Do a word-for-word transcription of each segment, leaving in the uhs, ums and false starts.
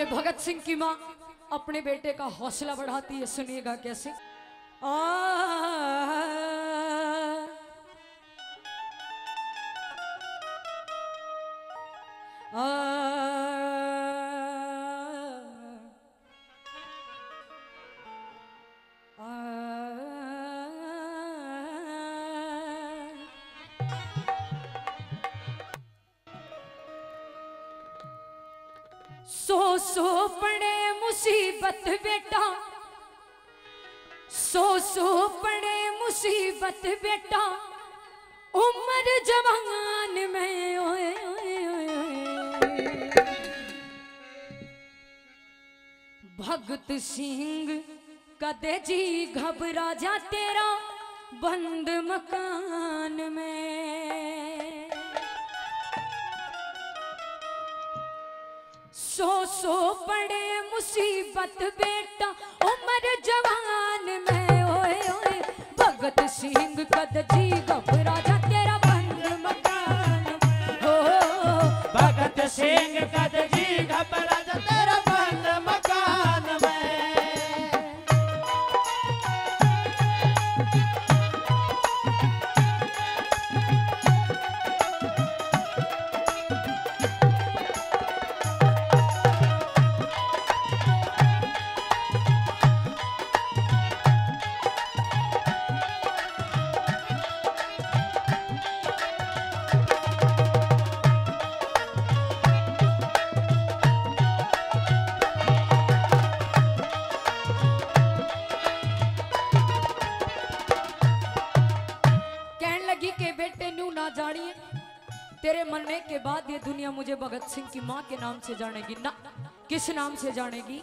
भगत सिंह की माँ अपने बेटे का हौसला बढ़ाती है, सुनिएगा कैसे। आ, आ, आ, सौ सौ पड़े मुसीबत बेटा, सौ सौ पड़े मुसीबत बेटा, उम्र जवान में। ओए, ओए, ओए, ओए। भगत सिंह कदे जी घबरा जा तेरा बंद मकान में। सौ सौ पड़े मुसीबत बेटा, उम्र जवान में। ओए ओए, भगत सिंह कद जी घबरा जा तेरा बंद मकान। हो, भगत सिंह कद जी घबरा जा तेरा बंद मकान में। कहन लगी के बेटे, न्यू ना जानिए, तेरे मरने के बाद ये दुनिया मुझे भगत सिंह की माँ के नाम से जानेगी ना। किस नाम से जानेगी?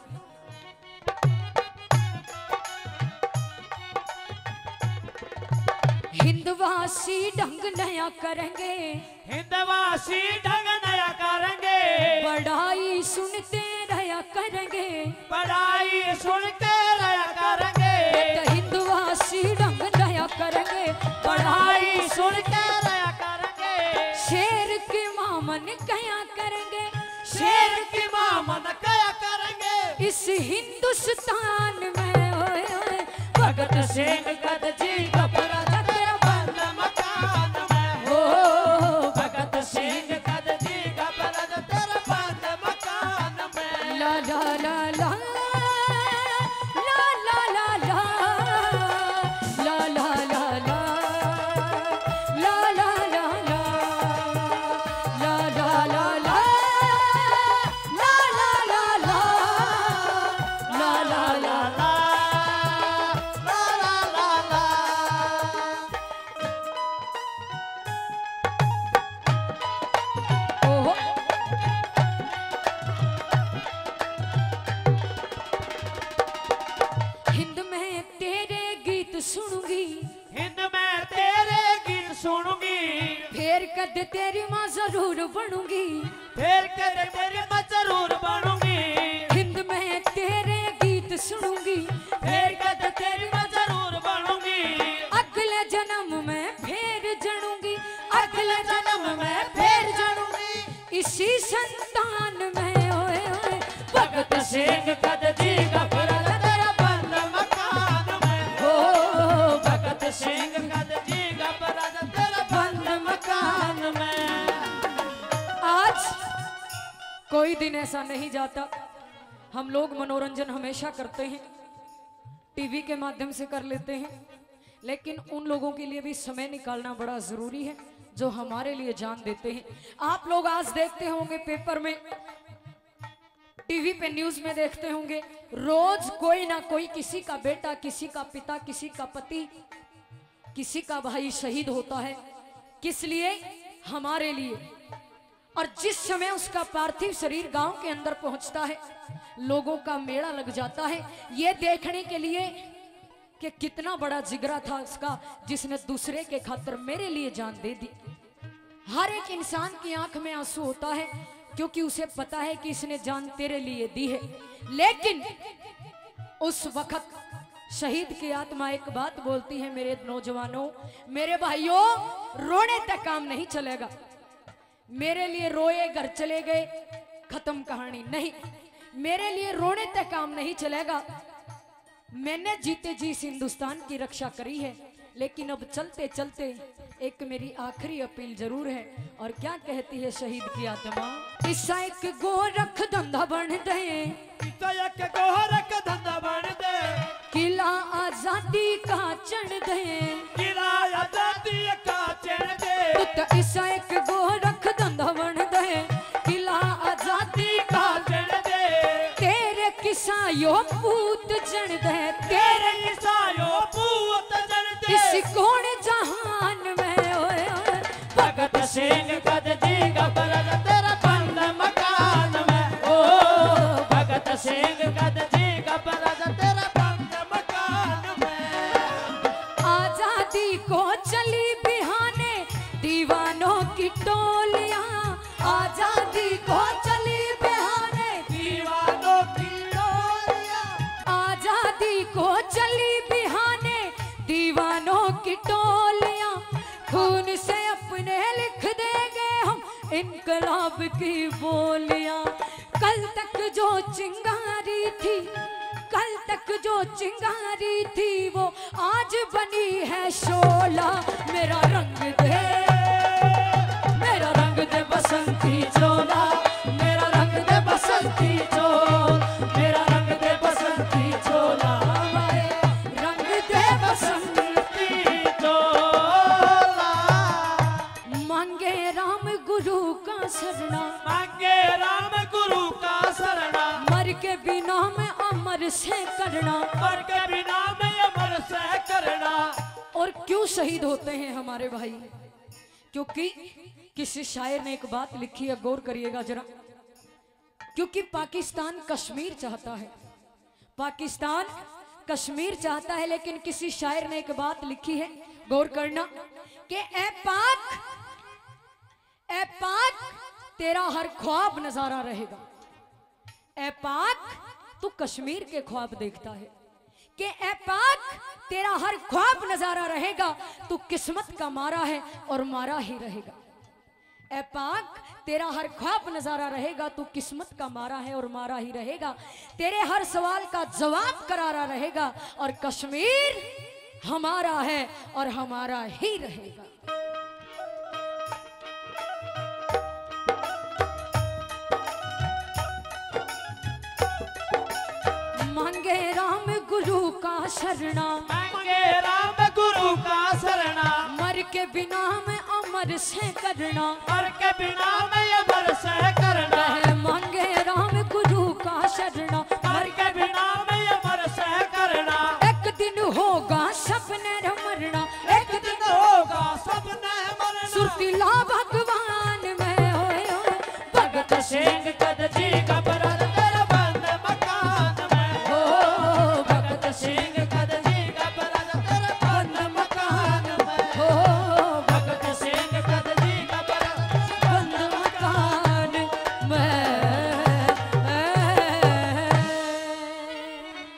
हिंदवासी ढंग नया करेंगे। हिंदवासी ढंग नया करेंगे। पढ़ाई सुनते रहा करेंगे। पढ़ाई सुनते रहा करेंगे। एक हिंदवासी ढंग नया करेंगे। पढ़ाई सुनते रहा करेंगे। शेर की माँ मन कया करेंगे। शेर की माँ मन कया करेंगे। इस हिंदुस्तान में। ओए ओए, भगत सिंह कद जी घबरा जा तेरा बंद मकान में। हो, भगत सिंह कद जी घबरा जा तेरा बंद मकान में। ला ला ला ला, ला ला ला ला, ला ला ला ला, ला ला ला ला, ला ला ला ला। ओहो। हिंद में तेरे गीत सुनूंगी। हिंद में तेरे गीत सुनूंगी। फेर कद तेरी माँ जरूर बनूंगी। फेर कद तेरी माँ जरूर बनूंगी। हिंद में तेरे गीत सुनूंगी। फेर कद तेरी माँ जरूर बनूंगी। अगले जन्म में फेर जणूंगी। अगले जन्म में फेर जणूंगी। इसी संतान में। ओए ओए, भगत सिंह कद जी घबरा जा तेरा बंद मकान में। हो, भगत सिंह कद जी घबरा जा तेरा बंद मकान में। आज कोई दिन ऐसा नहीं जाता। हम लोग मनोरंजन हमेशा करते हैं, टीवी के माध्यम से कर लेते हैं, लेकिन उन लोगों के लिए भी समय निकालना बड़ा जरूरी है जो हमारे लिए जान देते हैं। आप लोग आज देखते होंगे पेपर में, टीवी पे न्यूज़ में देखते होंगे, रोज कोई ना कोई, किसी का बेटा, किसी का पिता, किसी का पति, किसी का भाई शहीद होता है। किस लिए? हमारे लिए। और जिस समय उसका पार्थिव शरीर गांव के अंदर पहुंचता है, लोगों का मेला लग जाता है ये देखने के लिए कि कितना बड़ा जिगरा था उसका, जिसने दूसरे के खातर मेरे लिए जान दे दी। हर एक इंसान की आंख में आंसू होता है, क्योंकि उसे पता है कि इसने जान तेरे लिए दी है। लेकिन उस वक्त शहीद की आत्मा एक बात बोलती है, मेरे नौजवानों, मेरे भाइयों, रोने तक काम नहीं चलेगा। मेरे लिए रोए, घर चले गए, खत्म कहानी नहीं। मेरे लिए रोने तक काम नहीं चलेगा। मैंने जीते जी इस हिंदुस्तान की रक्षा करी है, लेकिन अब चलते चलते एक मेरी आखिरी अपील जरूर है। और क्या कहती है शहीद की आत्मा? इसा एक गोरख धंधा बन दे, इसा एक गोरख धंधा बन दे, किला आजादी का चढ़ दे, किला आजादी का चढ़ दे, तो इसा एक गोरख धंधा बन दे, किला आजादी का चढ़ दे। तेरे किसा यो पूत जन दे, तेरे किसा यो पूत जन दे। इस कौन जहान में ओए, ओए। भगत सिंह कद जी घबरा जा तेरा बंद मकान में। ओ, भगत सिंह कद जी घबरा जा तेरा बंद मकान में। आजादी को चली बिहाने दीवानों की टोलियां, आजादी को चली बिहाने दीवानों की टोलियां, आजादी को चली बिहाने दीवानों की टोलियां, खून से अपने लिख देंगे हम इनकलाब की बोलियां। कल तक जो चिंगारी थी, कल तक जो चिंगारी थी, वो आज बनी है शोला। मेरा रंग दे, मेरा रंग दे बसंती चोला, मेरा रंग दे बसंती चोला, मेरा रंग दे बसंती चोला, मेरा रंग दे बसंती चोला। मांगे राम गुरु का शरणा, मांगे राम गुरु का शरणा, मर के भी नाम अमर से करना, मर के भी नाम अमर से करना। और क्यों शहीद होते हैं हमारे भाई? क्योंकि किसी शायर ने एक बात लिखी है, गौर करिएगा जरा। क्योंकि पाकिस्तान कश्मीर चाहता है, पाकिस्तान कश्मीर चाहता है, लेकिन किसी शायर ने एक बात लिखी है, गौर करना, कि ए पाक, ए पाक, तेरा हर ख्वाब नजारा रहेगा। ए पाक, तू कश्मीर के ख्वाब देखता है, कि ए पाक, तेरा हर ख्वाब नजारा रहेगा, तू किस्मत का मारा है और मारा ही रहेगा। ए पाक, तेरा हर ख्वाब नजारा रहेगा, तू किस्मत का मारा है और मारा ही रहेगा। तेरे हर सवाल का जवाब करारा रहेगा, और कश्मीर हमारा है और हमारा ही रहेगा। मांगे राम गुरु का शरणा, मांगे राम गुरु का शरणा, मर के भी नाम अमर से करना, मर के भी नाम अमर से करना। कहे मांगे राम गुरु का शरणा, मर के भी नाम अमर से करना। एक दिन होगा सबने रे मरना, एक दिन होगा सबने मरना। सुरती लाभ